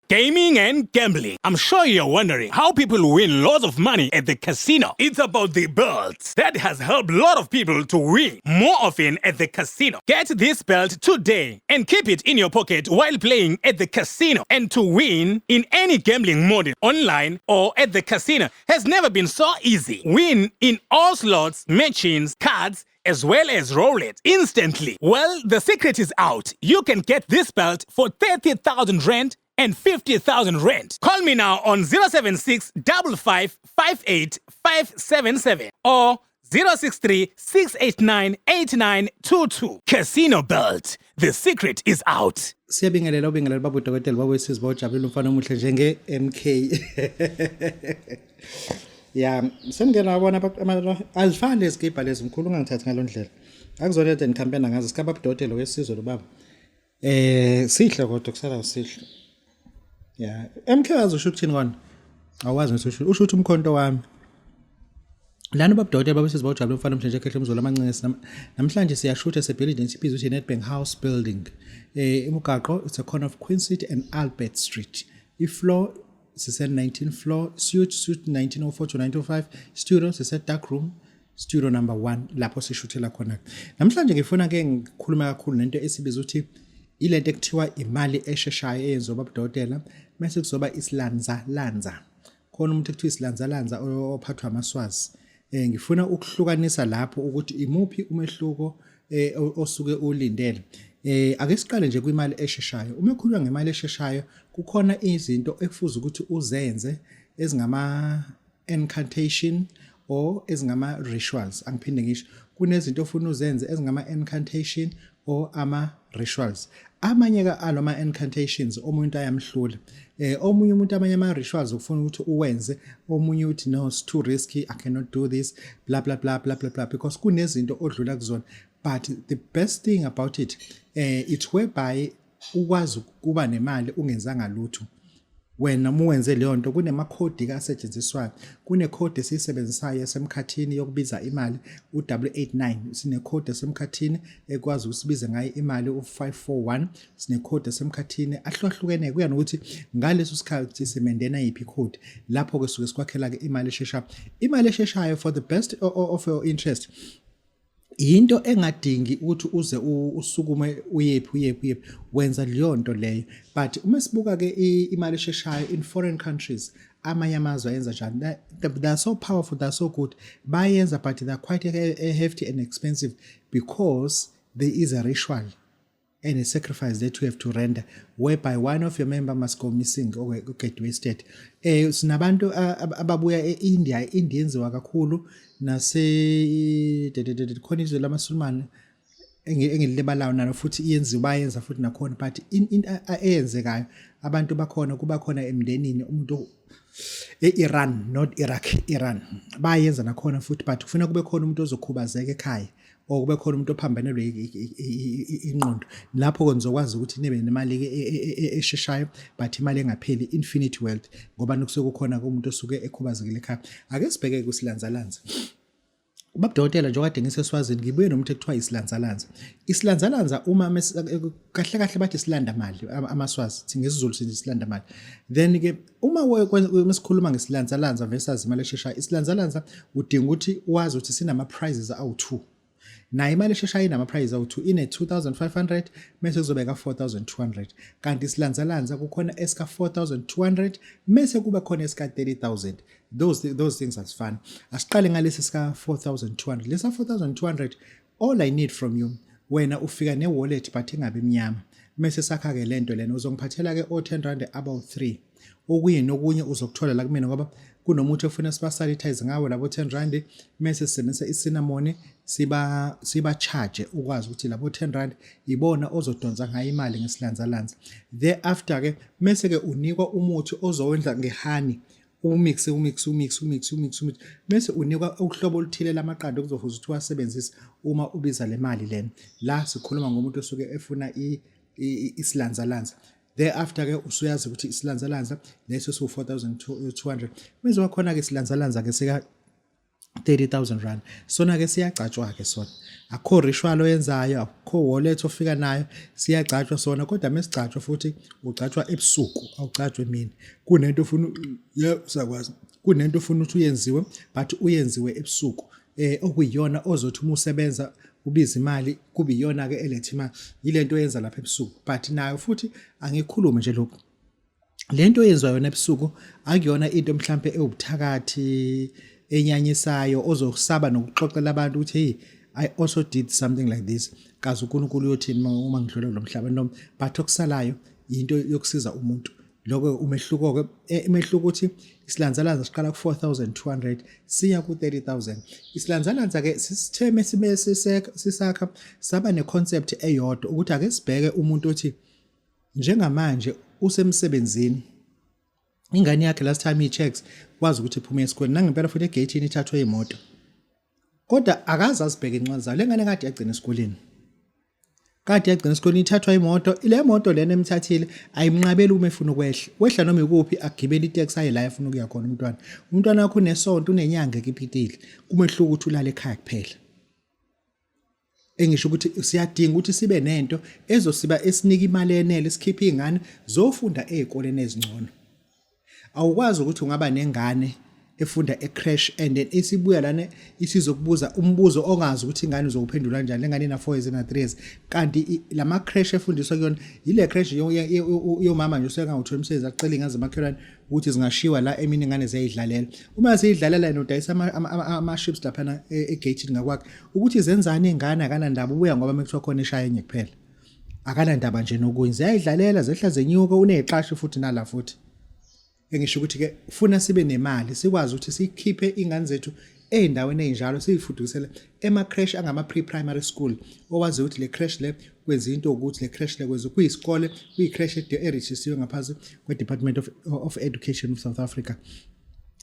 Gaming and gambling. I'm sure you're wondering how people win lots of money at the casino. It's about the belt that has helped a lot of people to win more often at the casino. Get this belt today and keep it in your pocket while playing at the casino. And to win in any gambling model, online or at the casino, has never been so easy. Win in all slots, machines, cards, as well as roulette instantly. Well, the secret is out. You can get this belt for 30,000 rand and 50,000 rand. Call me now on 076 55 58 577 or 063 689 8922. Casino Belt. The secret is out. Siyabingelela, ubingelela baba udokotela, baba wesizwe, bawujabulile umfana omuhle njenge MK. Ya, seningena wabona azifani lezikibha lezi, mkhulu, ungangithathi ngalo ndlela. Akuzona ede nikhampena ngazo, sikaba udokotela wesizwe lo baba. Sihle kodwa kusala sihle. Ya, MK wazi usho ukuthini kona? Awazi ngisho usho ukuthi umkhonto wami. Lana babudokotela babesizwe bawujabule umfana omuhle nje khehle umzolo amancane. Namhlanje siyashutha sebuilding esibizwa ukuthi Nedbank House Building. Umgaqo, it's a corner of Queen Street and Albert Street. I-floor sise 19 floor, suite 1904 to 905, studio sise dark room, studio number 1, lapho sishuthela khona. Namhlanje ngifuna ke ngikhuluma kakhulu nento esibiza ukuthi ilento ekuthiwa imali esheshayo eyenziwa babudokotela, bese kuzoba isilanza lanza. Khona umuntu ekuthiwa isilanzalanza ophathwa amaSwazi. Ngifuna ukuhlukanisa lapho ukuthi imuphi umehluko osuke ulindele. Ake siqale nje kwimali esheshayo. Uma ekhulunywa ngemali esheshayo, kukhona izinto ekufuze ukuthi uzenze ezingama incantation or ezingama rituals. Angiphinde ngisho, kunezinto ofuna uzenze ezingama incantation or ama rituals. Amanye ka aloma incantations omuntu ayamhlula. Omunye umuntu, amanye ama rituals ufuna ukuthi uwenze, omunye uthi, "No, it's too risky, I cannot do this, blah blah blah blah blah blah," because kunezinto odlula kuzona. But the best thing about it, it's whereby ukwazi ukuba nemali ungenzanga lutho. Wena uma uwenze leyo nto, kunemakhodi asetshenziswayo, kunekhodi esiyisebenzisayo yasemkhathini yokubiza imali, u-889. Sinekhodi yasemkhathini ekwazi ukusibiza ngayo imali, u-541. Sinekhodi yasemkhathini ahlukahlukene, kuya nokuthi ngaleso sikhathi simendena yiphi ikhodi. Lapho-ke suke sikwakhela-ke imali esheshayo. Imali esheshayo, for the best of your interest, into engadingi ukuthi uze usukume uyephi uyephi uyephi, wenza leyo nto leyo. But uma sibuka ke imali esheshayo in foreign countries, amanye amazwe ayenza njani? They are so powerful, they are so good, bayenza, but they are quite hefty and expensive because there is a ritual and a sacrifice that you have to render, whereby one of your member must go missing or get wasted. Sinabantu ababuya eIndia, India yenziwa kakhulu, nase khona izwe lamaSulumane engilibalayo nalo futhi iyenziwa, bayenza futhi nakhona. But in eyenzekayo, abantu bakhona, kuba khona emndenini umuntu e-Iran, not Iraq, Iran, bayenza nakhona futhi, but kufuna kube khona umuntu ozokhubazeka ekhaya or kube khona umuntu ophambanelwe ingqondo. Lapho ke nizokwazi ukuthi nibe nemali esheshayo, but imali engapheli, infinite wealth, ngoba kusuke kukhona umuntu osuke ekhubazekile ekhaya. Ake sibheke kusilanzalanza. Ubabudokotela, njengoba kade ngiseswazini, ngibuye nomuntu ekuthiwa isilanzalanza. Isilanzalanza, uma kahle kahle bathi silanda mali amaSwazi, thi ngesiZulu sithi silanda mali. Then ke uma mesikhuluma ngesilanzalanza versus imali esheshayo, isilanzalanza udinga ukuthi wazi ukuthi sinama prizes awu2. Nayo imali esheshayo inama prize awu2, ine 2500 bese kuzobeka 4200, kanti isilanzalanza kukhona esika 4200 bese kuba khona esika 30,000. Those things azifani. Asiqale ngalesi sika 4200. Lesa 4200, all I need from you, wena ufika ne-wallet, but ingabe imnyama, mase sakha ke lento lena, uzongiphathela ke o 10 rand about 3. Okunye nokunye uzokuthola la kumina, ngoba kunomuthi ofuna siba-sanitize ngawo labo 10 rand, mase sisebenzisa i-cinnamon, siba charge, ukwazi ukuthi labo 10 rand ibona ozodonsa ngayo imali ngesilanzalanza. Thereafter ke mase ke unikwa umuthi ozowenza nge-honey, umix umix umix umix umix umix, bese unikwa uhlobo oluthile lamaqanda okuzofuza ukuthi uwasebenzise uma ubiza le mali lena. La sikhuluma ngomuntu osuke efuna isilanzalanza. Thereafter ke usuyazi ukuthi isilanzalanza leso siwu 4200, bese wakhona ke isilanzalanza ke sika 30000 rand. Sona ke siyagcatshwa ke sona, akukho ritual oyenzayo, akukho wallet ofika nayo, siyagcatshwa sona. Kodwa mesigcatshwa futhi ugcatshwa ebusuku, awugcatshwa emini. Kunento ofuna ye usakwazi, kunento ofuna ukuthi uyenziwe, but uyenziwe ebusuku, okuyiyona ozothi uma usebenza ubiza imali, kube iyona ke eletha imali, yilento oyenza lapha ebusuku. But nayo futhi angikhulume nje lokhu, lento yenziwa yona ebusuku akuyona into mhlambe ewubuthakathi enyanyisayo ozokusaba nokuxoxela abantu ukuthi, "Hey, I also did something like this, kazi uNkulunkulu uyothini uma ngidlula lo mhlaba?" No, but okusalayo into yokusiza umuntu. Lokho umehluko ke, umehluko ukuthi isilanzalanza siqala ku 4200 siya ku 30000. Isilanzalanza ke sisitheme sibe sisakha saba ne concept eyodwa ukuthi ake sibheke umuntu othi njengamanje usemsebenzini, ingane yakhe last time i-checks kwazi ukuthi iphume esikoleni nangempela futhi egate ithathwe imoto, kodwa akaze azibheke incwadi zayo le ngane. Kade yagcina esikoleni, kade yagcina esikoleni, ithathwa imoto. Ile moto lena emthathile ayimnqabeli uma efuna ukwehla, wehla noma ikuphi, agibele iteksi aye la efuna ukuya khona umntwana. Umntwana wakho unesonto, unenyanga ekipitile, kumehluko ukuthi ulale ekhaya kuphela. Engisho ukuthi siyadinga ukuthi sibe nento ezosiba esinika imali enele sikhiphe izingane zofunda ezikoleni ezingcono. Awukwazi ukuthi ungaba nengane efunda e-creche and then isibuya lana isizokubuza umbuzo ongazi ukuthi ingane uzowuphendula kanjani, lengane ina 4 years, ina 3 years, kanti lama creche efundiswa kuyona yile creche yomama nje usengawuthola umsebenzi, acela ingane zamakhelwane ukuthi zingashiwa la emini, ingane ziyayidlalela. Uma ziyidlalela, yena udayisa ama-chips laphana e-gate ngakwakhe. Ukuthi zenzani ingane akanandaba, ubuya ngoba mekuthiwa khona eshaya enye kuphela, akanandaba nje nokunye. Ziyayidlalela, zehla zenyuka, uneziqashi futhi nala futhi. Engisho ukuthi ke ufuna sibe nemali sikwazi ukuthi sikhiphe ingane zethu ey'ndaweni ey'njalo, siyifudukisele ema-creche angama pre-primary school, owazi ukuthi le creche le kwenza into, ukuthi le creche le kwenza kuyisikole, kuyi-creche erejisiwe ngaphansi kwe-Department of Education of South Africa.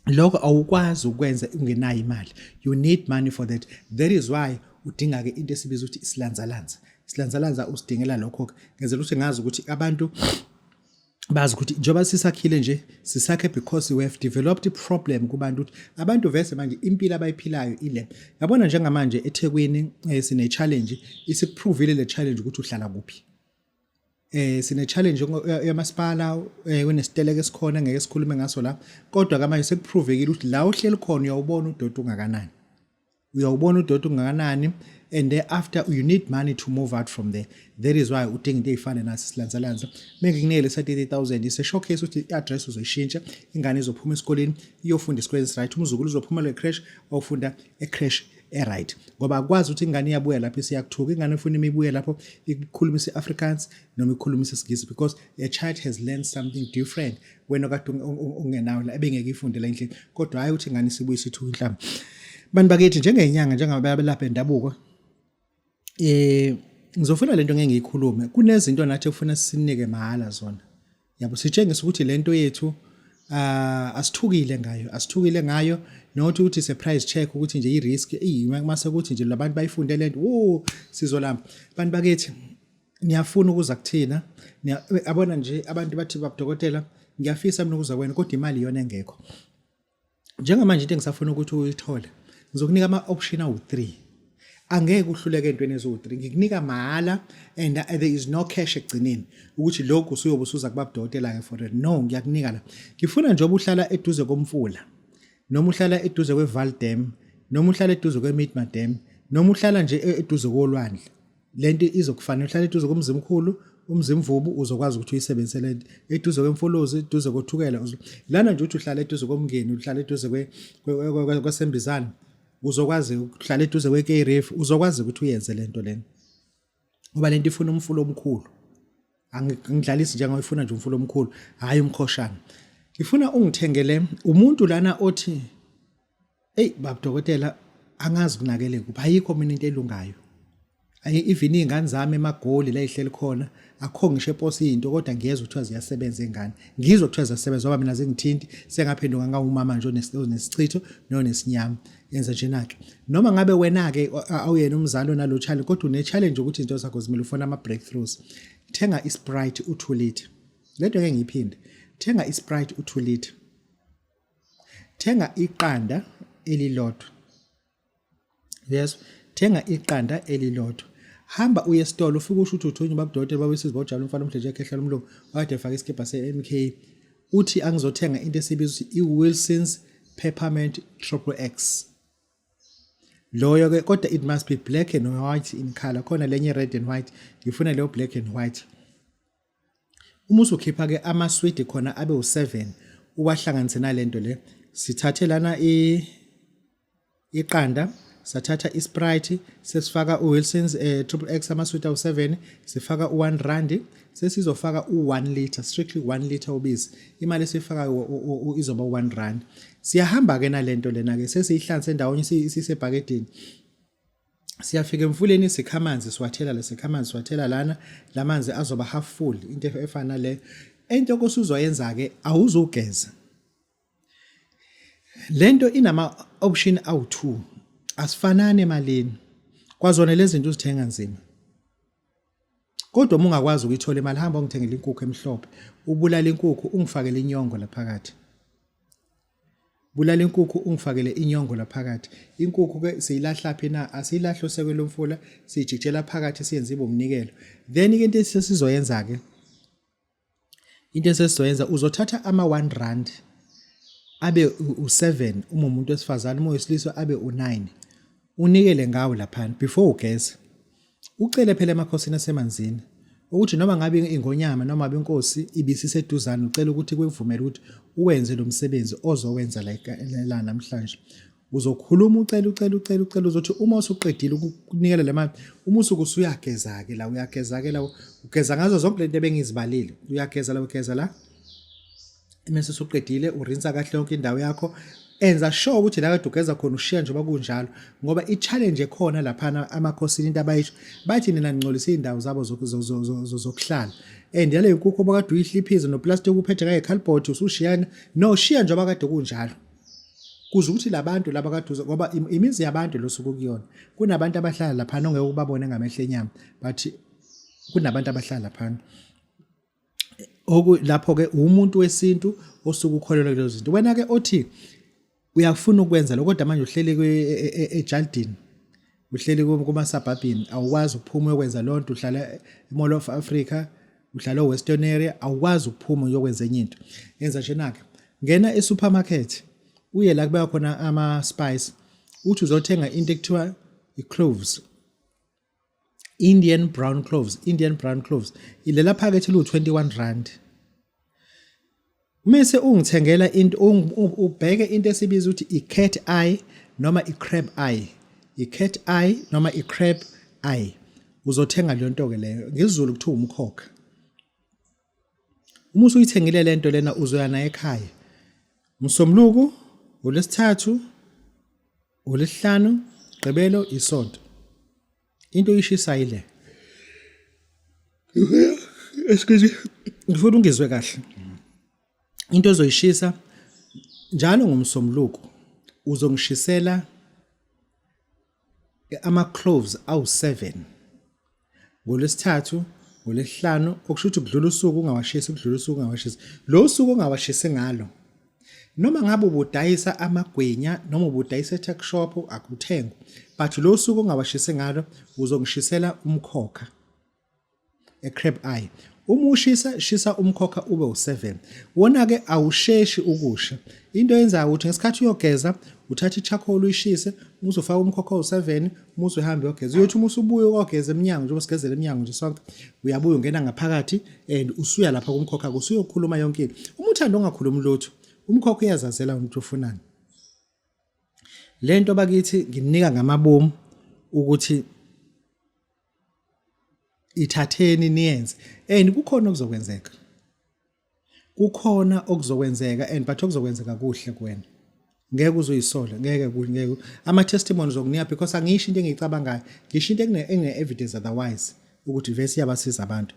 Lokho awukwazi ukwenza ungenayo imali. You need money for that. That is why udinga-ke into esibiza ukuthi isilanzalanza. Isilanzalanza usidingela lokho-ke, ngenzela ukuthi ngazi ukuthi abantu bazi ukuthi njengoba sisakhile nje, sisakhe because we have developed a problem kubantu, ukuthi abantu vese manje impilo abayiphilayo ile. Yabona njengamanje eThekwini sine challenge, isikuprovile le challenge ukuthi uhlala kuphi. Sine challenge yamasipala, kunesiteleka esikhona ngeke sikhulume ngaso la, kodwa ke manje sekuprovekile ukuthi la uhleli khona uyawubona udoti ungakanani, uyawubona udoti ungakanani, and thereafter you need money to move out from there. That is why udinga into ey'fana nasi silanzalanza. Mengikunike lesa 30,000 ise showcase ukuthi i-address uzoyishintsha, ingane izophuma esikoleni iyofunda esikoleni esi-right, umzukulu uzophuma le creche awufunda e-creche e-right, ngoba akwazi ukuthi ingane iyabuya lapho isiyakuthuka. Ingane ifuna imibuye lapho ikhulumisa i-Afrikaans noma ikhulumisa isiNgisi, because a child has learned something different wena kade ungenawo la ebengeke ifunde la endlini. Kodwa hhayi ukuthi ingane isibuye isithuka inhlamba. Bantu bakithi, njengenyanga, njengabelapha endabuko, ngizofuna lento ngeke ngiyikhulume, kunezinto nathi ekufuna sinike mahhala zona, yabo, sitshengisa ukuthi lento yethu asithukile ngayo, asithukile ngayo, not ukuthi surprise check, ukuthi nje i-risk mase kuthi nje labantu bayifunde lento, wo sizolamba. Bantu bakithi, niyafuna ukuza kuthina, yabona nje abantu bathi, "Babudokotela, ngiyafisa mina ukuza kwena, kodwa imali iyona engekho." Njengamanje into engisafuna ukuthi uyithole, ngizokunika ama-option awu-3, angeke uhluleke entweni eziwu-3, ngikunika mahhala and there is no cash ekugcineni ukuthi lokhu usuyobe usuza kubabudokotela-ke for it. No, ngiyakunika la. Ngifuna njengoba uhlala eduze komfula, noma uhlala eduze kwe-Vaal Dam, noma uhlala eduze kwe-Midmar Dam, noma uhlala nje eduze kolwandle, lento izokufanele. Uhlala eduze koMzimkhulu, uMzimvubu, uzokwazi ukuthi uyisebenzise lento. Eduze kweMfolozi, eduze koThukela, lana nje uthi uhlala eduze koMngeni, uhlala eduze kwaseMbizana, uzokwazi ukuhlala eduze kwe-Kei River, uzokwazi ukuthi uyenze lento lena, ngoba lento ifuna umfula omkhulu. Angidlalisi, njengoba ifuna nje umfula omkhulu, hhayi umkhoshana. Ngifuna ungithengele umuntu lana othi, "Eyi baba dokotela, angazi kunakele kuphi, ayikho mina into elungayo. Ayi, even iy'ngane zami emaGoli la ey'hleli khona, akukho ngisho eposi into, kodwa ngiyezwa kuthiwa ziyasebenza iy'ngane. Ngizwa kuthiwa ziyasebenza, ngoba mina zingithinti, sengaphenduka ngawumama nje onesichitho nonesinyama." Yenza njena-ke. Noma ngabe wena-ke awuyena umzali onalo challenge, kodwa une-challenge ukuthi izinto zakho zimele, ufuna ama-breakthroughs, thenga i-Sprite u-2 litre. Le nto ngeke ngiyiphinde. Thenga i-Sprite u-2 litre, thenga iqanda elilodwa. Yes, thenga iqanda elilodwa. Hamba uye esitolo ufike usho ukuthi uthunywa ubaba udokotela baba isizwe bawujabula umfana omhle nje ekhehla lomlungu wakade efake isikibha se-MK. Uthi angizothenga into esibiza ukuthi i-Wilson's Peppermint Triple X. Loyo ke kodwa it must be black and white in color. Khona lenye red and white. Ngifuna leyo black and white. Uma usukhipha ke amaswidi khona abe u7 uwahlanganise nalento le. Sithathe lana i iqanda sathatha isprite sesifaka uWilson's eh, triple X amaswiti awu7 sifaka u1 rand sesizofaka u1 liter strictly 1 liter ubisi imali esifakayo izoba u1 rand siyahamba ke nalento lena ke sesiyihlanze ndawonye sisebhakedeni siyafika emfuleni sikha amanzi siwathela la sikha amanzi siwathela lana lamanzi azoba half full into efana le into kosuzoyenza ke awuzugeza Lento inama option awu2 asifanani emalini. Kwazona lezi zinto uzithenga nzima. Kodwa uma ungakwazi ukuyithola imali hamba ungithengele inkukhu emhlophe, ubulala inkukhu ungifakele inyongo laphakathi. Bulala inkukhu ungifakele inyongo laphakathi. Inkukhu ke siyilahla phi na? Asiyilahli osekwe lomfula, siyijikijela phakathi siyenze ibe umnikelo. Then ke into esesizoyenza ke Into esesizoyenza uzothatha ama-1 rand abe u-7 uma umuntu wesifazane uma wesilisa abe u-9 unikele ngawo laphana before ugeze ucele phela emakhosini asemanzini ukuthi noma ngabe ingonyama noma ngabe inkosi ibisiseduzane ucela ukuthi kwevumele ukuthi uwenze lo msebenzi ozowenza la namhlanje Uzokhuluma ucela ucela ucela ucela uzothi uma usuqedile ukunikela le mali uma usuke usuyageza-ke la uyageza-ke la ugeza ngazo zonke lento ebengizibalile uyageza la ugeza la mese usuqedile urinsa kahle yonke indawo yakho enza sure ukuthi la kade ugeza khona ushiya njengoba kunjalo ngoba i-challenge ekhona laphana amakhosini into abayisho bathi nina ningcolise iy'ndawo zabo zokuhlala and yale nkukhu obakade uyihliphize noplastic uphethe ngaye cardboard usushiyana no shiya njengoba kade kunjalo Kuze ukuthi labantu laba kaduze ngoba imizi yabantu losuku kuyona. Kunabantu abahlala laphana ongeke ubabone ngamehlo enyama but kunabantu abahlala laphana. Oku lapho ke umuntu wesintu osuke ukholelwa kulezo zinto. Wena ke othi uyafuna ukwenza lokho kodwa manje uhleli ejaldini uhleli kuma-suburbini awukwazi ukuphuma uyokwenza loo nto uhlala e-Mall of Africa uhlala e-Western area awukwazi ukuphuma uyokwenza enye into yenza njena-ke ngena e-supermarket uye la kubeka khona ama-spice uthi uzothenga into ekuthiwa i-cloves Indian brown cloves Indian brown cloves ilela phakethe liwu-21 rand Mese ungithengela into ubheke into esibiza ukuthi i-cat eye noma i-crab eye. I-cat eye noma i-crab eye. Uzothenga leyo nto ke leyo. NgesiZulu kuthiwa umkhokha. Uma usuyithengile le nto lena uzoya nayo ekhaya. Msombuluko, uLwesithathu, uLwesihlanu, Gqibelo, iSonto. Into oyishisayo ile. Excuse me. Ngifuna ungizwe kahle. Into ozoyishisa njalo ngomsombuluko uzongishisela ama cloves awu7 ngolwesithathu ngolwesihlanu okusho ukuthi kudlula usuku ungawashisi kudlula usuku ungawashisi lo suku ongawashisi ngalo Noma ngabe ubudayisa amagwinya noma ubudayisa e-tuck shop akuthengwa but lo suku ongawashisi ngalo uzongishisela umkhokha e-crab eye uma ushisa shisa umkhokha ube u-7 wona-ke awusheshi ukusha into eyenzayo ukuthi ngesikhathi uyogeza uthatha i-charcoal uyishise uma uzofaka umkhokha owu-7 uma usuhambe uyogeza uyothi uma usubuya ukogeza emnyango njengoba sigezela emnyango nje sonke uyabuya ungena ngaphakathi and usuya lapha kumkhokha usuyokhuluma yonke into uma uthanda ungakhulumi lutho umkhokha uyazazela ukuthi ufunani lento bakithi nginika ngamabomu ukuthi ithatheni niyenze and kukhona okuzokwenzeka kukhona okuzokwenzeka and but okuzokwenzeka kuhle kuwena ngeke uzoyisola ngeke ngeke ama testimonies zokunika because angisho into engiyicabangayo ngisho into ene evidence otherwise ukuthi vese iyabasiza abantu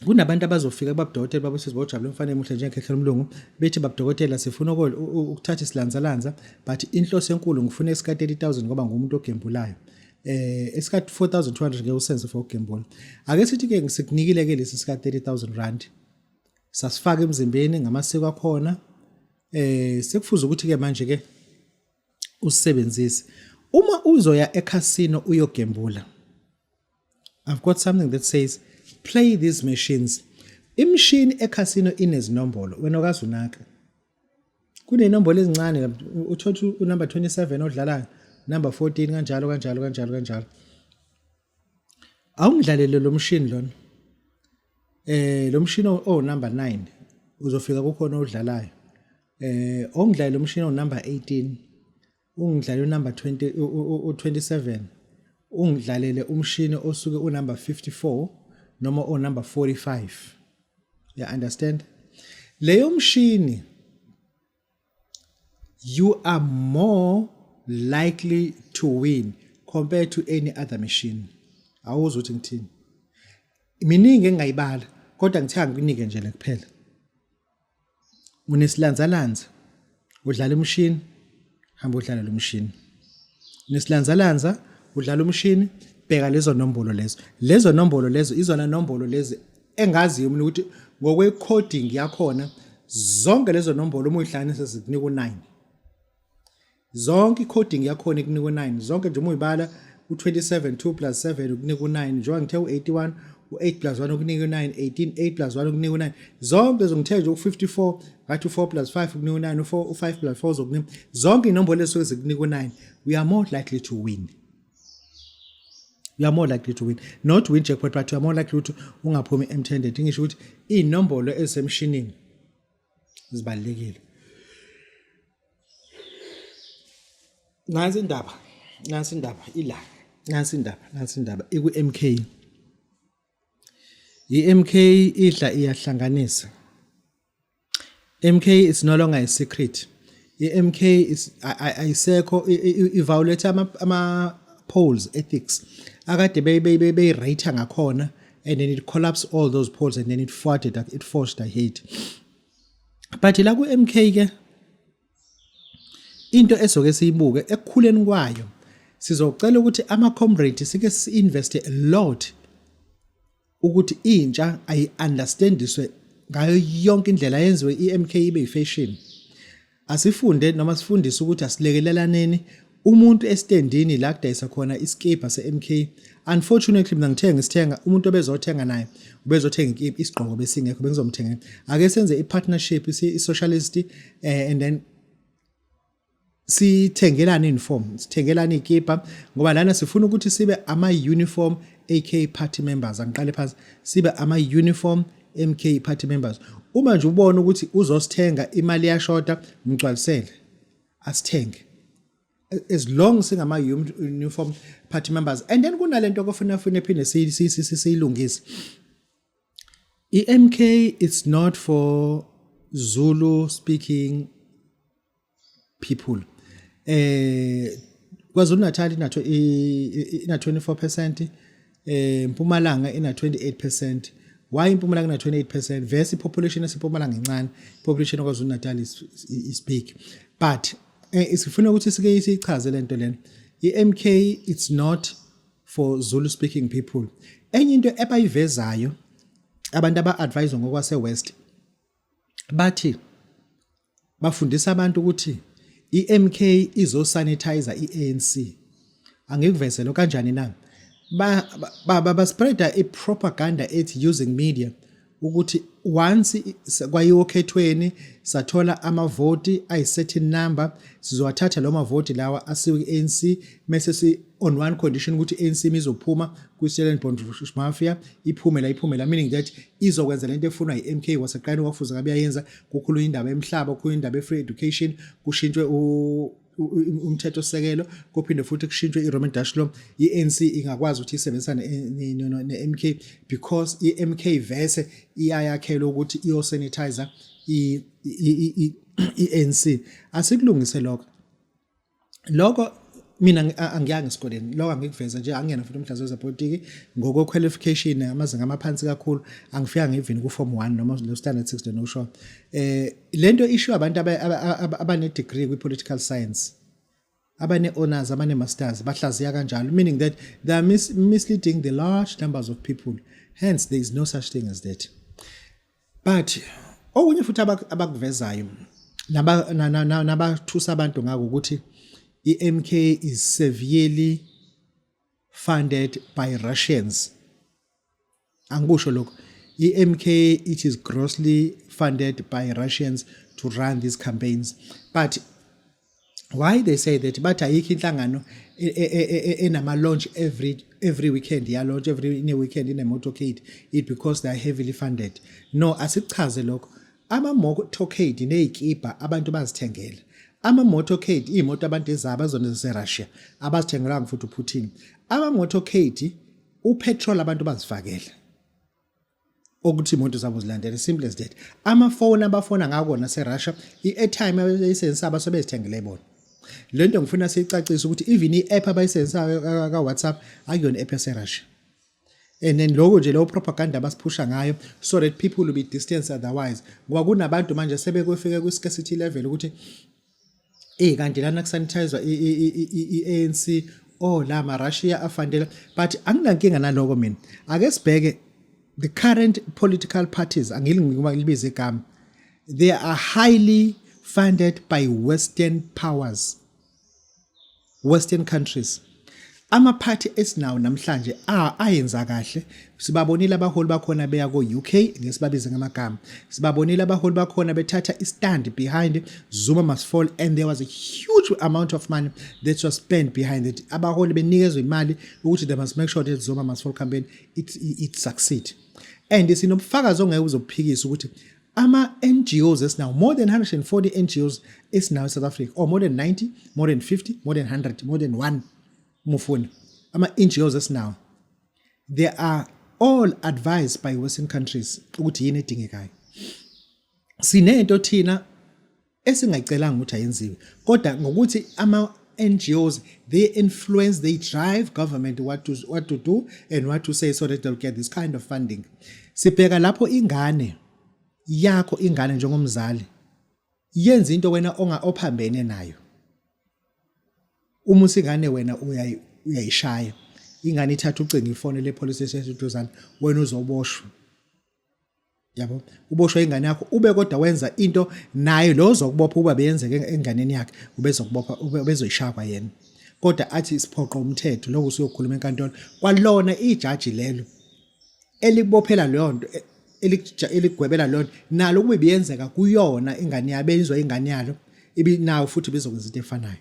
kunabantu abazofika kubabudokotela babusizwe bojabula umfana emuhle njengekhehla lomlungu bethi babudokotela sifuna ukuthatha isilanzalanza but inhloso enkulu ngifuna esika 30000 ngoba ngumuntu ogembulayo eh esika 4200 ngeke usenze for ukugembula ake sithi ke ngisikunikile ke lesi sika 30000 rand sasifaka emzimbeni ngamasiko akhona eh sekufuza ukuthi ke manje ke usebenzise. Uma uzoya ekhasino uyogembula, I've got something that says play these machines. Imishini ekhasino inezinombolo, wena okaze unaka. Kunenombolo ezincane, uthola unumber 27 odlalayo, number 14, kanjalo kanjalo kanjalo kanjalo. Awungidlalele lo mshini lona. Lo mshini o number 9 uzofika kukhona odlalayo. Ongidlalele lo mshini o number 18, ungidlalele unumber 20, u27, ungidlalele umshini osuke unumber 54 noma o number 45. You understand? Leyo mshini, you are more likely to win compared to any other machine. Awuzwa ukuthi ngithini? Miningi engingayibala, kodwa ngithe angikunike nje le kuphela. Unesilanzalanza, udlala umshini, hamba udlala lo mshini. Unesilanzalanza, udlala umshini, bheka lezo nombolo lezo. Lezo nombolo lezo izona nombolo lezi engaziyo mina ukuthi ngokwe-coding yakhona, zonke lezo nombolo uma uyihlanganisa zikunika u-9. Zonke i-coding yakhona ikunika u-9. Zonke nje uma uyibala, u-27, 2 plus 7 ukunika u-9. Njengoba ngithe u-81, u-8 plus 1 ukunika u-9, 18, 8 plus 1 ukunika u-9. Zonke lezo ngithe nje u-54, ngathi u-4 plus 5 ukunika u-9, u-4, u-5 plus 4 uzokunika. Zonke iy'nombolo ezisuke zikunika u-9, we are more likely to win. You are more likely to win. Not win jackpot, but you are more likely ukuthi ungaphumi empty-handed. Ngisho ukuthi iy'nombolo ezisemshinini zibalulekile. Nansi indaba, nansi indaba ila, nansi indaba, nansi indaba iku-MK. I-MK idla iyahlanganisa. MK is no longer a secret. I-MK is ayisekho, i-violate ama polls ethics akade beyi-rate ngakhona, and then it collapsed all those polls and then it forced ahead. But la ku-MK ke, into esoke siyibuke ekukhuleni kwayo, sizocela ukuthi ama-comrade sike si-investe a lot ukuthi intsha ayi-understandiswe ngayo yonke indlela, yenziwe i-MK ibe yi-fashion. Asifunde noma sifundise ukuthi asilekelelane. Umuntu esitendini la kudayisa khona iskibha se-MK, unfortunately mina ngithe ngisithenga, umuntu obezothenga naye ubezothenga ikipa, isigqoko besingekho, bengizomthengela. Ake senze i-partnership, i-socialist, and then sithengelane uniform, sithengelane ikipa, ngoba lana sifuna ukuthi sibe ama-uniform AK party members. Angiqale phansi, sibe ama-uniform MK party members. Uma nje ubona ukuthi uzosithenga, imali yashoda, mgcwalisele asithenge, as long singama uniform party members. And then kunalento okufuna funa ephinde siyilungise. I-MK, it's not for Zulu speaking people. KwaZulu Natal ina 24%, Mpumalanga ina 28%. Why iMpumalanga ina 28% versus population yaseMpumalanga incane, population kwaZulu Natal is big? But sifuna ukuthi sike siyichaze lento lena, iMK, it's not for Zulu speaking people. Enye into ebayivezayo abantu aba-advise ngokwase West, bathi bafundisa abantu ukuthi iMK izosanitize iANC. Angikuveze lo kanjani na? Ba spreada i-propaganda ethi using media ukuthi once kwayiwa okhethweni sathola amavoti ayi-certain number, sizowathatha lo mavoti lawa asiwe ku-ANC, mase si on one condition ukuthi i-ANC izophuma kwi-Stellenbosch Mafia, iphume la, iphume la, meaning that izokwenza lento efunwa i-MK waseqaleni wafuza ngabe yayenza. Kukhulunywa indaba emhlaba, kukhulunywa indaba e-free education, kushintshwe umthetho sekelo, kuphinde futhi kushintshwe i-Roman Dutch law. I-ANC ingakwazi ukuthi isebenzisane ne-MK because i-MK vese iyayakhelwa ukuthi iyo-sanitizer i-ANC. Asikulungise lokho. Lokho mina angiyanga esikoleni, lokho angikuveza nje, angiyena futhi umhlaziyi wezepolitiki ngokwe-qualification, amazinga amaphansi kakhulu, angifika even ku-form 1 noma lo standard 6 no sure. Lento ishiwo abantu abane degree kwi-political science, abane honors, abane masters, bahlaziya kanjalo, meaning that they are misleading the large numbers of people. Hence there is no such thing as that. But okunye futhi abakuvezayo nabathusa abantu ngako ukuthi I-MK is severely funded by Russians. Angikusho lokho. I-MK, it is grossly funded by Russians to run these campaigns. But why they say that? Bathi ayikho inhlangano enama launch every weekend, ya launch every in a weekend in a motorcade, it because they are heavily funded. No, asichaze lokho. Ama motorcade nezikibha abantu bazithengela. Ama motorcade, imoto abantu ezabo azona zase Russia, abazithengelanga futhi uPutin. Ama motorcade, upetrol abantu bazifakela ukuthi imoto zabo zilandele, simple as that. Amafoni abafona ngakona seRussia, i-airtime abayisebenzisa basebezithengele bona. Le nto ngifuna siyicacise ukuthi even i-app abayisebenzisayo ka-WhatsApp akuyona i-app yaseRussia. And then lokho nje, leyo propaganda abasiphusha ngayo so that people will be distanced otherwise, ngoba kunabantu manje sebekufika kwi-scarcity level ukuthi kanti lana kusanitizwa i-ANC, oh, la ma-Russia afandela. But anginankinga naloko mina. Ake sibheke the current political parties, angili ngilibize igama, they are highly funded by Western powers, Western countries. Amaphathi esinawo namhlanje ayenza kahle, sibabonile abaholi bakhona beya ko-UK, ngesibabize ngamagama, sibabonile abaholi bakhona bethatha i-stand behind Zuma must fall, and there was a huge amount of money that was spent behind it. Abaholi benikezwe imali ukuthi they must make sure that Zuma must fall campaign it succeed. And sinobufakazi ongeke uzobuphikisa ukuthi ama-NGOs esinawo, more than 140 NGOs esinawo eSouth Africa, or more than 90, more than 50, more than 100, more than 1 mufuna, ama-NGOs esinawo, they are all advised by Western countries ukuthi yini edingekayo. Sinento thina esingayicelanga ukuthi ayenziwe, kodwa ngokuthi ama NGOs, they influence, they drive government what to do and what to say so that they'll get this kind of funding. Sibheka lapho ingane yakho, ingane njengomzali yenza into wena onga ophambene nayo. Uma usingane wena uyayishaya ingane, ithatha ucingo ifone le police station eduzane, wena uzoboshwa, yabo, uboshwa ingane yakho ube kodwa wenza into naye lo ozokubopha uba beyenzeke enganeni yakhe, ubezokubopha, ubezoyishaya kwayena, kodwa athi siphoqa umthetho. Lokho usuyokhuluma enkantolo kwalona ijaji lelo elikubophela leyo nto, elikugwebela leyo nto, nalo kube biyenzeka kuyona ingane yabe izwa ingane yalo ibinawo futhi bezokwenza into efanayo.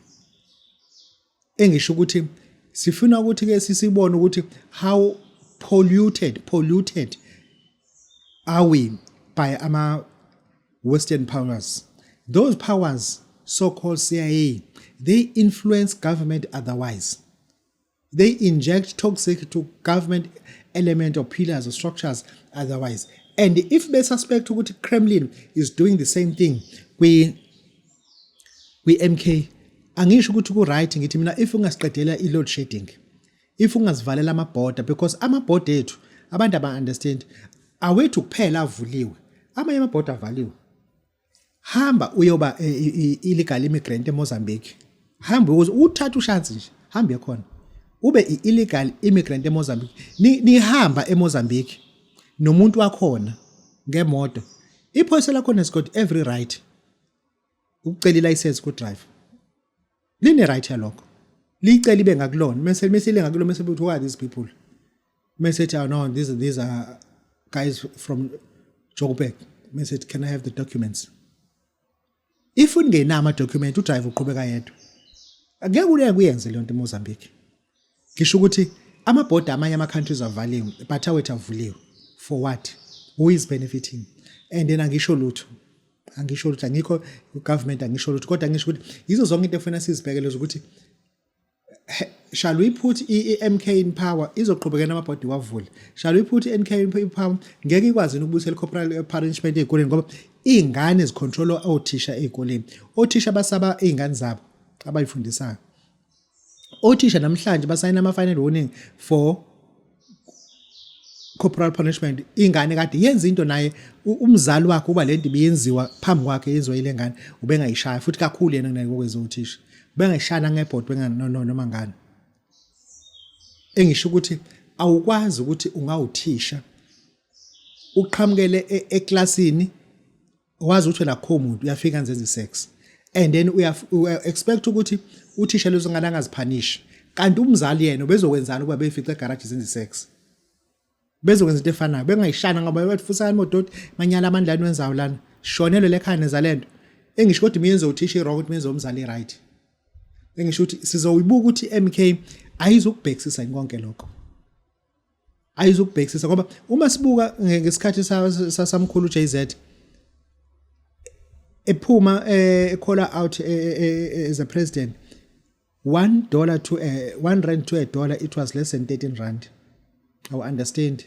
Engisho ukuthi sifuna ukuthi ke sisibone ukuthi how polluted are we by ama Western powers. Those powers, so called CIA, they influence government otherwise. They inject toxic to government element or pillars or structures otherwise. And if they suspect ukuthi Kremlin is doing the same thing kwi MK, angisho ukuthi ku right. Ngithi mina if ungasiqedela i load shedding, if ungazivalela amabhoda, because amabhoda ethu abantu aba understand awethu kuphela avuliwe, amanye amabhoda avaliwe. Hamba uyoba illegal immigrant eMozambique, hamba ukuze uthathe ushansi nje, hambe khona ube i-illegal immigrant eMozambique. Nihamba eMozambique nomuntu wakhona ngemoto, iphoyisa lakhona has got every right ukucela ilicense ku driver, line right yalokho, liyicela ibe ngakulona, mase ile ngakulona, mase bethi, "Who are these people?" Mase ethi, "Oh no, these are guys from Joburg." Mase ethi, "Can I have the documents?" If ungenawo ama document, udriver uqhubeka yedwa, angeke uleke kuyenze leyo nto eMozambique. Ngisho ukuthi amabhoda amanye ama countries avaliwe, but awethu avuliwe. For what? Who is benefiting? And then angisho lutho, angisho lutho, angikho government, angisho lutho, kodwa ngisho ukuthi yizo zonke into efuna sizibhekele ukuthi shall we put i-MK in power, izoqhubeka namabhodi wavule. Shall we put i-NK in power? Ngeke ikwazi ukubuyisela corporal punishment ey'koleni, ngoba iy'ngane zicontrolwa othisha ey'koleni. Othisha basaba iy'ngane zabo abayifundisayo. Othisha namhlanje basayina ama-final warning for corporal punishment. Ingane kade yenza into naye, umzali wakhe uba lento ibiyenziwa phambi kwakhe, yenziwa ile ngane, ubengayishaya futhi kakhulu yena kunakwenza uthisha, ubengayishaya ngebhodi, benga no noma ngani. Engisho ukuthi awukwazi ukuthi ungawuthisha uqhamukele eklasini wazi ukuthi wena akukho muntu, uyafika nzenze sex. And then uya expect ukuthi uthisha lezo ngane angaziphanishi, kanti umzali yena ubezokwenzani ukuba befice egarage zenza sex? Bezokwenza into efanayo, bengayishana ngoba bathi fusani modoti manyala amandla aniwenzayo lana, shonelwe lekhaya neza lento. Engisho kodwa imiyenzo uthisha i-wrong, ukuthi imiyenzo umzali right. Engisho ukuthi sizoyibuka ukuthi MK ayizukubhekisisa konke lokho, ayizukubhekisisa, ngoba uma sibuka ngesikhathi sasamkhulu JZ ephuma ecalla out as a president, $1 to R1 to a dollar, it was less than R13. I understand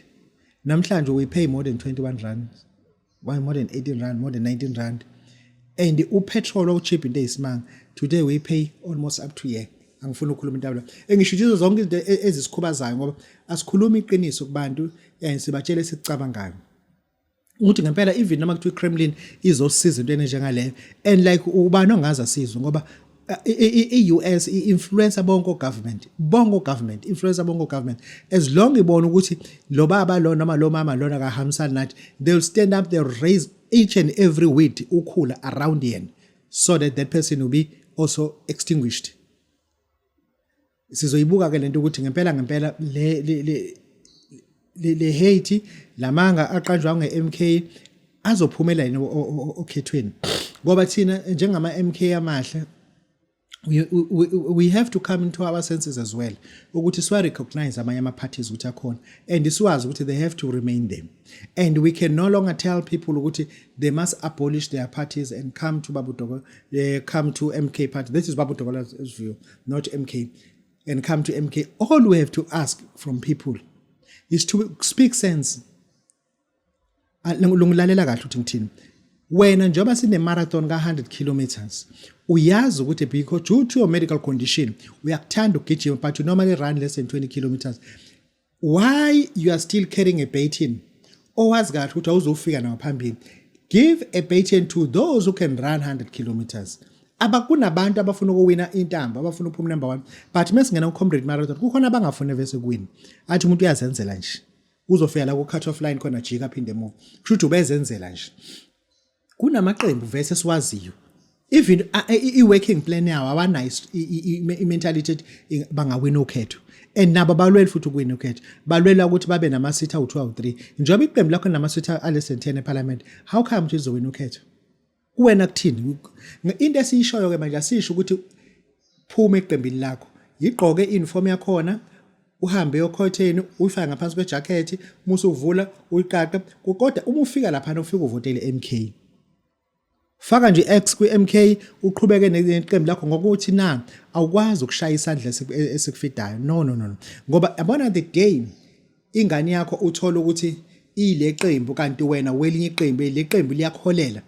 namhlanje we pay more than R21, why more than R18, more than R19, and upetrol ocheap into eyisimanga, today we pay almost up to here. Angifuni ukukhuluma into engisho izo zonke izinto ezisikhubazayo, ngoba asikhulumi iqiniso kubantu and sibatshele esikucabangayo ukuthi ngempela even noma kuthiwa iKremlin izosiza into enjengaleyo and like ubani ongaze asizwe, ngoba i-US i-influencer bonke government, bonke government influencer, bonke government. As long ibona ukuthi lo baba lo noma lo mama lona akahambisani nathi, they'll stand up, they'll raise each and every weed, ukhula around yena, so that that person will be also extinguished. Sizoyibuka ke lento ukuthi ngempela ngempela le hate lamanga aqanjwa nge-MK azophumela yini okhethweni, ngoba thina njengama MK amahle we have to come into our senses as well ukuthi siwa recognize amanye ama parties ukuthi akhona and siwazi ukuthi they have to remain them, and we can no longer tell people ukuthi they must abolish their parties and come to Babu Doko, come to MK party. This is Babu Dokotela's view, not MK, and come to MK. All we have to ask from people is to speak sense. Lungilalela kahle ukuthi ngithini. Wena njengoba sine marathon ka 100 kilometers, uyazi ukuthi because due to your medical condition uyakuthanda ukugijima, but you normally run less than 20 kilometers, why you are still carrying a baton owazi kahle ukuthi awuzofika nawo phambili? Give a baton to those who can run 100 kilometers. Abakunabantu abafuna ukuwina intambo, abafuna ukuphuma number 1, but mesingena ku-Comrade Marathon kukhona abangafuni vese kuwina, athi umuntu uyazenzela nje, uzofika la ku-cut off line khona, jika aphinde emuva, kusho ukuthi ubezenzela nje. Kunamaqembu vese esiwaziyo, even i-working plan yawo awanayo i-mentality ethi bangawina ukhetho, and nabo balwela futhi ukuwina ukhetho, balwela ukuthi babe nama-seat awu-2, awu-3. Njengoba iqembu lakho linama-seat a-less than 10 eParliament, how come ukuthi lizowina ukhetho? Kuwena kuthini? Into esiyishoyo ke manje, asisho ukuthi phuma eqembini lakho, yigqoke i-uniform yakhona, uhambe yokhethweni, uyifake ngaphansi kwejakhethi, uma usuvula uyiqaqe, kodwa uma ufika laphana ufike uvotele MK. Faka nje X kwi-MK, uqhubeke neqembu lakho, ngokuthi na awukwazi ukushaya isandla esikufidayo. No, no, no, ngoba yabona, the day ingane yakho uthola ukuthi ile qembu kanti wena welinye iqembu, le qembu liyakuholela,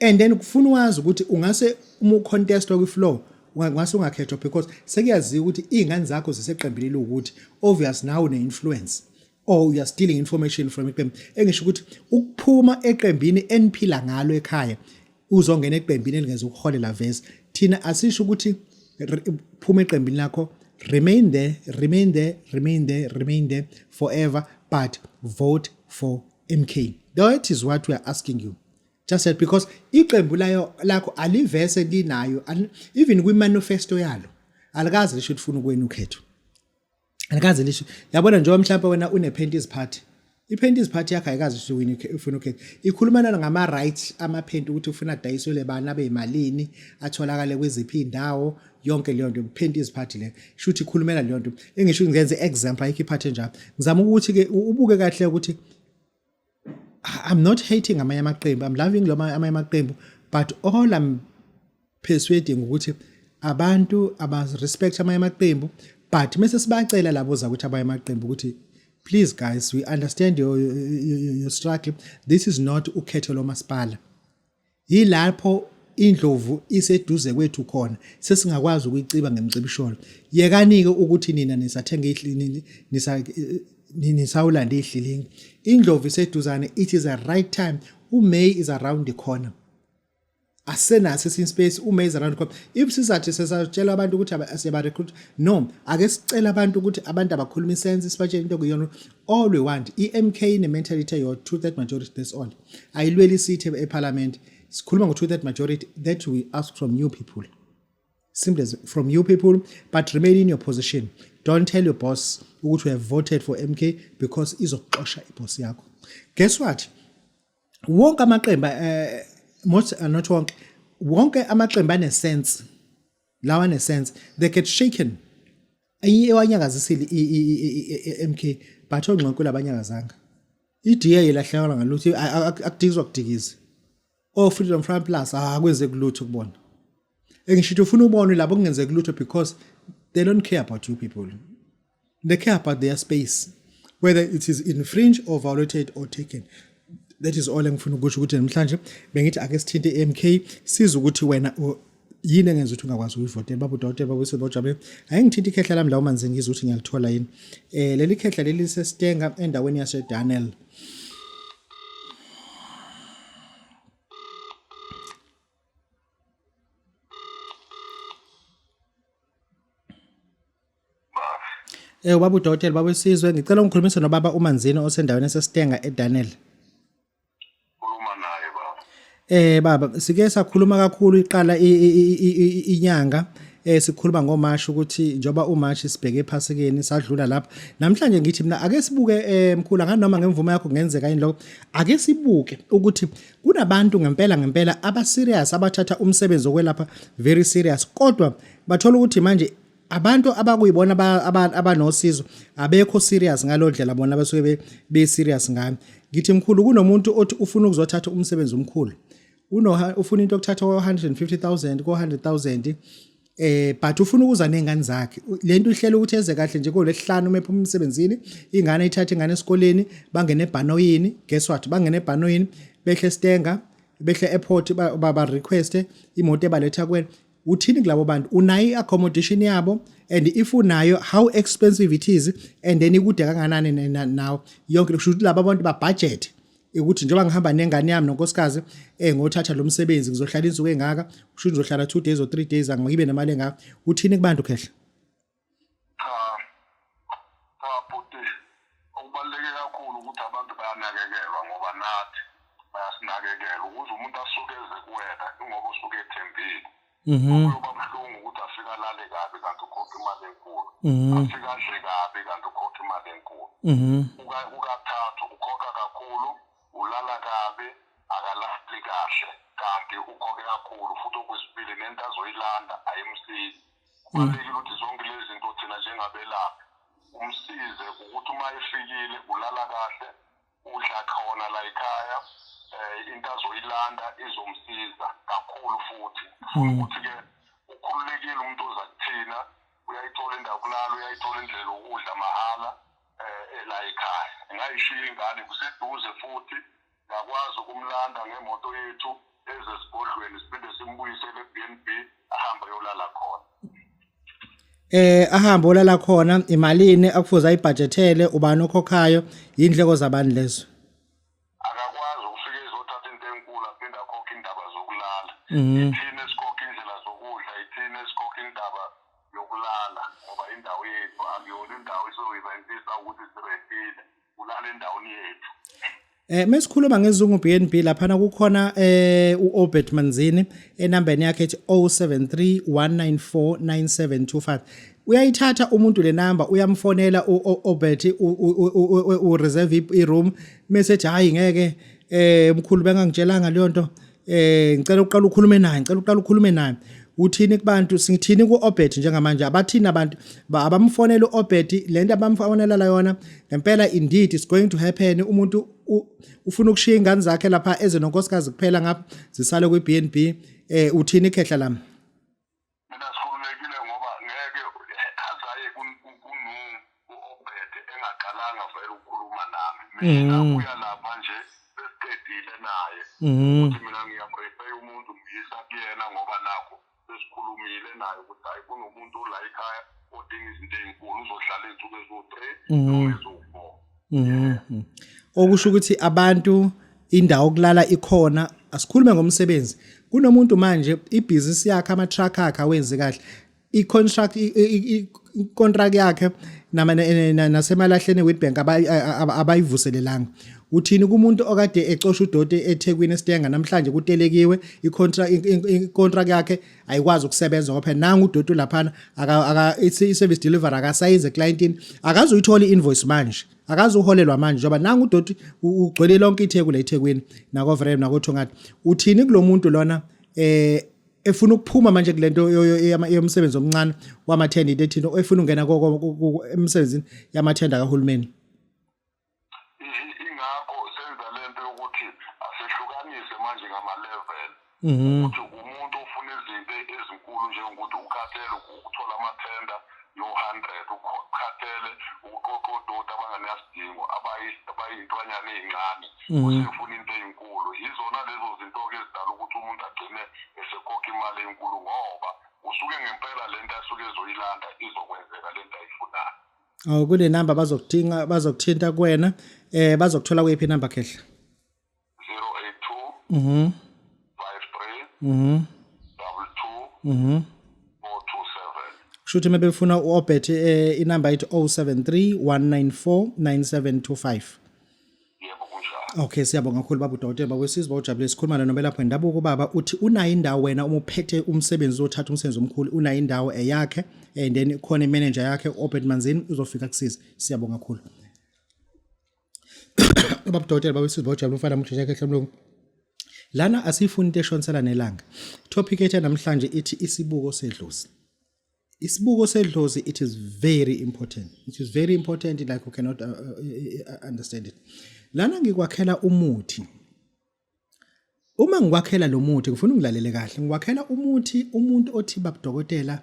and then kufuna wazi ukuthi ungase uma ucontestwa kwi-floor ungase ungakhethwa, because sekuyaziwa ukuthi iy'ngane zakho ziseqembini lokuthi obvious nawe une-influence or you are stealing information from iqembu. Engisho ukuthi ukuphuma eqembini eniphila ngalo ekhaya uzongena eqembini elingeze ukuholela vese, thina asisho ukuthi phuma eqembini lakho. Remain there, remain there, remain there, remain there forever, but vote for MK. That is what we are asking you, just that, because iqembu layo lakho alivese linayo even kwi-manifesto yalo alikaze lisho ukuthi ufuna ukuwina ukhetho, alikaze lisho. Yabona, njengoba mhlawumbe wena une-panties party, i-panties party yakho ayikaze isho wina ufuna ukhetho. Ikhuluma ngama rights amaphenti, ukuthi ufuna adayiswele bani, abe imalini, atholakale kweziphi indawo, yonke leyo nto. Panties party le sho ukuthi ikhulumela leyo nto. Engisho ngenze example, ayikho iphathi enjalo. Ngizama ukuthi ke ubuke kahle ukuthi I'm not hating amanye amaqembu, I'm loving lo amanye amaqembu, but all I'm persuading ukuthi abantu aba respect amanye amaqembu, but mase sibacela labo zakuthi abanye amaqembu ukuthi please guys, we understand your struggle. This is not ukhetho lomasipala, yilapho indlovu iseduze kwethu khona sesingakwazi ukuyiciba ngemcibisholo. Yekani-ke ukuthi nina nisathenga nisa nisawulanda ihlilingi, indlovu iseduzane. It is a right time, uMay is around the corner, asenaso esinye space. UMay is around the corner. If sizathi sesatshela abantu ukuthi siyaba recruit, no, ake sicela abantu ukuthi abantu abakhuluma isense, sibatshele into kuyona. All we want, i-MK ne mentality yo two third majority, that's all. Ayilweli seat eParliament. Sikhuluma ngo two-third majority that we ask from you people. Simple as from you people, but remain in your position. Don't tell your boss ukuthi you have voted for MK because izokuxosha iboss yakho. Guess what? Wonke amaqembu most not wonke, wonke amaqembu ane sense. Lawa ane sense, they get shaken. Ewanyakazisile i-MK but ongxonkulu abanyakazanga. I-DA ilahlekelwa ngalutho akudikizwa kudikiza. O Freedom Front Plus akwenzeki lutho kubona. Engisho ufuna ubone labo kungenzeki lutho because they don't care about you people. They care about their space whether it is infringed or violated or taken. That is all engifuna ukusho ukuthi namhlanje bengithi ake sithinte iMK siza ukuthi wena yini engenza ukuthi ungakwazi ukuyivotela baba udokotela baba usebojabule ake ngithinte ikhehla lami la umanzini ngizwe ukuthi ngiyalithola yini eh leli khehla leli liseStenga endaweni yaseDaniel. Eh ubaba udokotela baba wesizwe ngicela ungikhulumise nobaba uManzini osendaweni eseStenga eDaniel. Khuluma naye baba. Eh baba sike sakhuluma kakhulu iqala inyanga eh sikhuluma ngoMashi ukuthi njoba uMashi sibheke ephasikeni sadlula lapha namhlanje ngithi mina ake sibuke eh mkhulu nganoma ngemvume yakho kungenzeka yini lokho ake sibuke ukuthi kunabantu ngempela ngempela aba serious abathatha umsebenzi okwelapha very serious kodwa bathola ukuthi manje abantu abakuyibona abanosizo abekho serious ngalodlela bona basuke be serious ngayo ngithi mkhulu kunomuntu othi ufuna ukuzothatha umsebenzi omkhulu uno ufuna into yokuthatha ko 150,000 ko 100,000 eh but ufuna ukuza nezingane zakhe lento ihlela ukuthi eze kahle nje kolesihlanu uma ephuma emsebenzini ingane ithathe ingane esikoleni bangene ebhanoyini guess what bangene ebhanoyini behle stenga behle airport ba, ba request imoto ebaletha kwena uthini kulabo bantu unayo i-accommodation yabo and if unayo how expensive it is and then ikude kanganani nawo yonke kusho ukuthi laba bantu babudget ukuthi njengoba ngihamba nengane yami nonkosikazi eh ngothatha lo msebenzi ngizohlala insuku engaka kusho ngizohlala 2 days or 3 days angibe nemali engaka uthini kubantu khehla. Cha, cha bhuti, okubaluleke kakhulu ukuthi abantu bayanakekelwa ngoba nathi bayasinakekela ukuze umuntu asuke eze kuwena ingoba usuke ethembile. Kuyoba buhlungu ukuthi afike alale kabi kanti ukhokha imali enkulu. Afike adle kabi kanti ukhokha imali enkulu. Kukathathu ukhokha kakhulu, ulala kabi, akalali kahle kanti ukhokhe kakhulu futhi okwesibili nento azoyilanda ayimsizi. Kubalulekile ukuthi zonke lezi zinto thina njengabelaphi umsize ukuthi uma efikile ulala kahle, udla khona la ekhaya, into azoyilanda izomsiza kakhulu futhi. Ngifuna ukuthi-ke ukhululekile umuntu oza kuthina, uyayithola indawo yokulala, uyayithola indlela yokudla mahhala la ekhaya. Engayishiya ingane kuseduze futhi ngakwazi ukumlanda ngemoto yethu eze esigodlweni siphinde simbuyisele e-BNB ahambe ayolala khona. Ahambe olala khona imalini akufuze ayibhajethele ubani okhokhayo yindleko zabani lezo? Akakwazi ukufika ezothatha into enkulu aphinde akhokhe indaba zokulala. Ithina esikhokha indlela zokudla, ithina esikhokha indaba yokulala ngoba indawo yethu akuyona indawo esoyirentisa ukuthi sirentile. Ulala endaweni yethu. Mesikhuluma ngezungu BNB laphana kukhona uObert Manzini enambeni yakhe ethi 0731949725 uyayithatha umuntu le number uyamfonela uObert u reserve i room mase ethi hayi ngeke mkhulu bengangitshelanga leyo nto ngicela uqala ukhulume naye ngicela uqala ukhulume naye uthini kubantu sithini kuObert njengamanje abathini abantu abamfonela uObert lento abamfonela la yona ngempela indeed it's going to happen umuntu ufuna ukushiya ingane zakhe lapha eze nonkosikazi kuphela ngapha zisale kwi-BNB uthini ikhehla lami. Mina sikhululekile ngoba ngeke azaye kunu u-Obed engaqalanga vele ukukhuluma nami. Mina uya lapha nje sesiqedile naye ukuthi mina ngiyamrefer umuntu ngiyisa kuyena ngoba nakho sesikhulumile naye ukuthi hayi kunomuntu ola ekhaya odinga izinto ey'nkulu uzohlala iy'nsuku eziwu-3 noma eziwu-4. Okusho ukuthi abantu indawo okulala ikhona asikhulume ngomsebenzi kunomuntu manje ibhizinisi yakhe ama truck akhe awenzi kahle i contract i contract yakhe nasemalahleni Witbank abayivuselelanga. Uthini kumuntu okade ecosha udoti eThekwini eStenga namhlanje kutelekiwe i-contract i-contract yakhe ayikwazi ukusebenza ngoba phela nangu udoti laphana aka aka i-service delivery akasayenze clientini akazuyithola i-invoice manje akazuholelwa manje njengoba nangu udoti ugcwele lonke iTheku la eThekwini nakoVrem nakoThongathi. Uthini kulomuntu lona efuna ukuphuma manje kulento yomsebenzi omncane wamathenda into ethini efuna ungena emsebenzini yamathenda kahulumeni? Ingakho senza lento yokuthi asehlukanise manje ngama-level ukuthi umuntu ofuna izinto ezinkulu njengokuthi ukhathele ukuthola amathenda yo-100, ukhathele ukuqoqa odoti abangenasidingo abayintwanyana ey'ncane, usefuna into ey'nkulu. Yizona lezo zinto-ke ezidala ukuthi umuntu agcine esekhokha imali enkulu ngoba usuke ngempela lento asuke ezoyilanda izokwenzeka lento ayifunayo. Oh, kule number bazokuthinga bazokuthinta kuwena bazokuthola kuyiphi inumber, Khehla? 082 53 22 427. Kusho ukuthi mebefuna uObert inumber ithi 073 194 9725. Yebo, kunjalo. Okay, siyabonga kakhulu baba udokotela bakwesizwe bawujabule. Sikhuluma nobelaphi wendabuko baba uthi unayo indawo wena uma uphethe umsebenzi uzothatha umsebenzi omkhulu unayo indawo eyakhe and then khona imanager yakhe Obert Manzini uzofika kusiza. Siyabonga kakhulu. Baba udokotela bakwesizwe bawujabule umfana muhle yakhe ehlomlungu. Lana asifuni into eshonisela nelanga. Topic ethu namhlanje ithi isibuko sedlozi. Isibuko sedlozi, it is very important. It is very important like you cannot understand it. Lana ngikwakhela umuthi. Uma ngikwakhela lo muthi ngifuna ungilalele kahle. Ngikwakhela umuthi umuntu othi babudokotela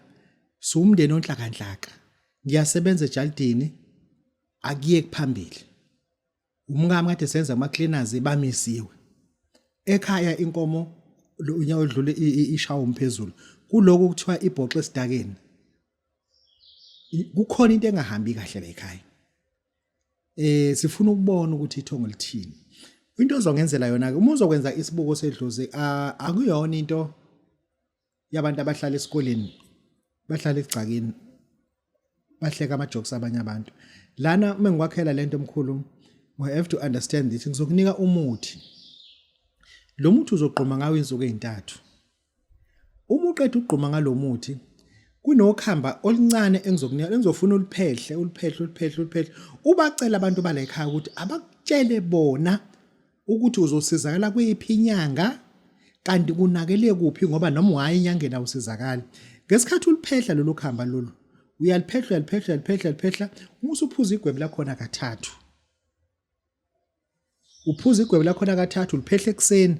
siwumndeni onhlakanhlaka. Ngiyasebenza ejalidini akuye kuphambili. Umkami kade senza ama cleaners bamisiwe. Ekhaya inkomo unyaka odlule ishawa umphezulu. Kuloko kuthiwa ibhoxe esidakeni. Kukhona into engahambi kahle la ekhaya. Sifuna ukubona ukuthi ithongo lithini. Into ozongenzela yona ke uma uzokwenza isibuko sedlozi akuyona into yabantu abahlala esikoleni bahlala egcakeni bahleka ama jokes abanye abantu. Lana uma ngikwakhela lento omkhulu we have to understand this. Ngizokunika umuthi. Lo muthi uzogquma ngawo insuku ezintathu. Uma uqeda ukugquma ngalomuthi kunokhamba oluncane engizokunika engizofuna uliphehle uliphehle uliphehle uliphehle ubacela abantu bala ekhaya ukuthi abakutshele bona ukuthi uzosizakala kweyiphi inyanga kanti kunakele kuphi ngoba noma ungaya enyangeni awusizakali. Ngesikhathi uliphehla lolu khamba lolu uyaliphehla uyaliphehla uyaliphehla uyaliphehla uma usuphuza igwebu lakhona kathathu. Uphuza igwebu lakhona kathathu uliphehle ekuseni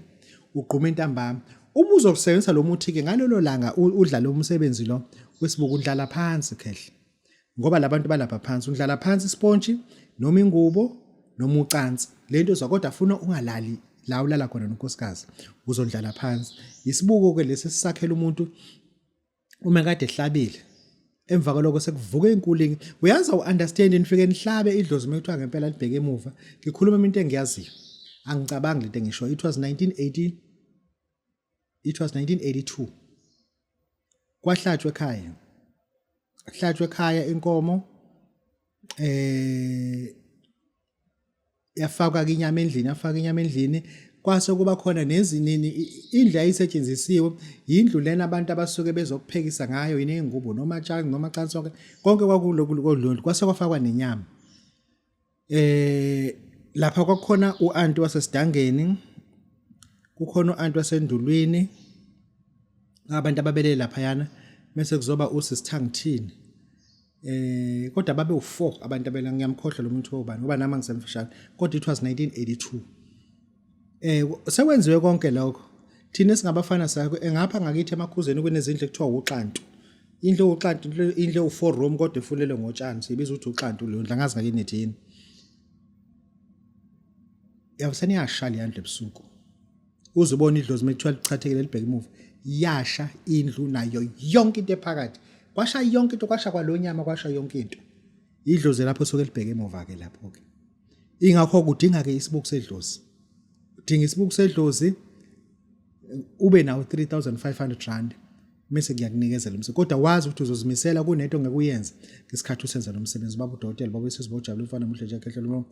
ugquma entambama. Uma uzosebenzisa lo muthi-ke ngalelo langa udlale umsebenzi lo wesibuku undlala phansi khehle. Ngoba labantu balapha phansi undlala phansi ispontshi noma ingubo noma ucansi. Lento zwa kodwa funa ungalali la ulala khona nonkosikazi uzondlala phansi. Isibuko-ke lesi esisakhela umuntu uma kade ehlabile emva kwaloko sekuvuka inkulingi. Uyazi awu-understand nifike nihlabe idlozi uma kuthiwa ngempela libheke emuva. Ngikhuluma into engiyaziyo. Angicabangi lento engisho. It was 1980 it was 1982. Kwahlatshwa ekhaya. Hlatshwa ekhaya inkomo yafakwa inyama endlini yafaka inyama endlini kwase kuba khona nezinini indlu ayisetshenzisiwe yindlu lena abantu abasuke bezokuphekisa ngayo ineyingubo noma tshani noma cansi konke konke kwakulokhu kwase kwafakwa nenyama. Lapha kwakukhona uanti wasesidangeni kukhona uanti wasendulwini abantu ababelele laphayana bese kuzoba usisithangithini kodwa babe u4 abantu abela ngiyamkhohlwa lo muntu obani ngoba nami ngisemfishane kodwa it was 1982. Sekwenziwe konke lokho thina singabafana sakho engapha ngakithi emakhuzeni kunezindlu ekuthiwa uxantu. Indlu uxantu indlu u4 room kodwa efulelwe ngotshani siyibiza ukuthi uxantu leyo ndlu angazi ngakini nithi yini. Yabuseni yasha le ndlu ebusuku. Uzubona idlozi mekuthiwa lichathekile libheke emuva. Yasha indlu nayo yonke into ephakathi. Kwasha yonke into kwasha kwalonyama kwasha yonke into. Idlozi lapho suke libheke emuva ke lapho ke. Ingakho kudinga ke isibuko sedlozi. Udinga isibuko sedlozi ube nawo 3500 rand bese ngiyakunikezela umsebenzi kodwa wazi ukuthi uzozimisela kunento ongeke uyenze ngesikhathi usenza lo msebenzi. Baba udokotela baba wesizwe bawujabule umfana muhle nje ekhehle.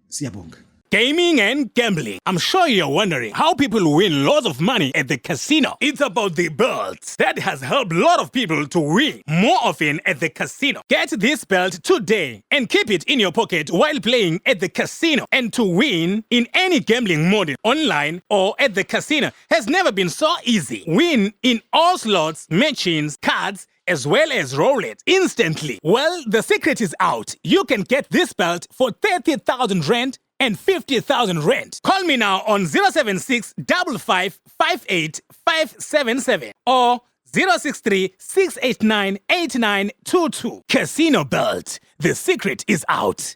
Siyabonga. Gaming and gambling. I'm sure you're wondering how people win lots of money at the casino. It's about the belt that has helped a lot of people to win more often at the casino. Get this belt today and keep it in your pocket while playing at the casino. And to win in any gambling model, online or at the casino, has never been so easy. Win in all slots, machines, cards, as well as roulette instantly. Well, the secret is out. You can get this belt for 30,000 rand and 50,000 rand. Call me now on 076 55 58 577 or 063 689 8922. Casino Belt. The secret is out.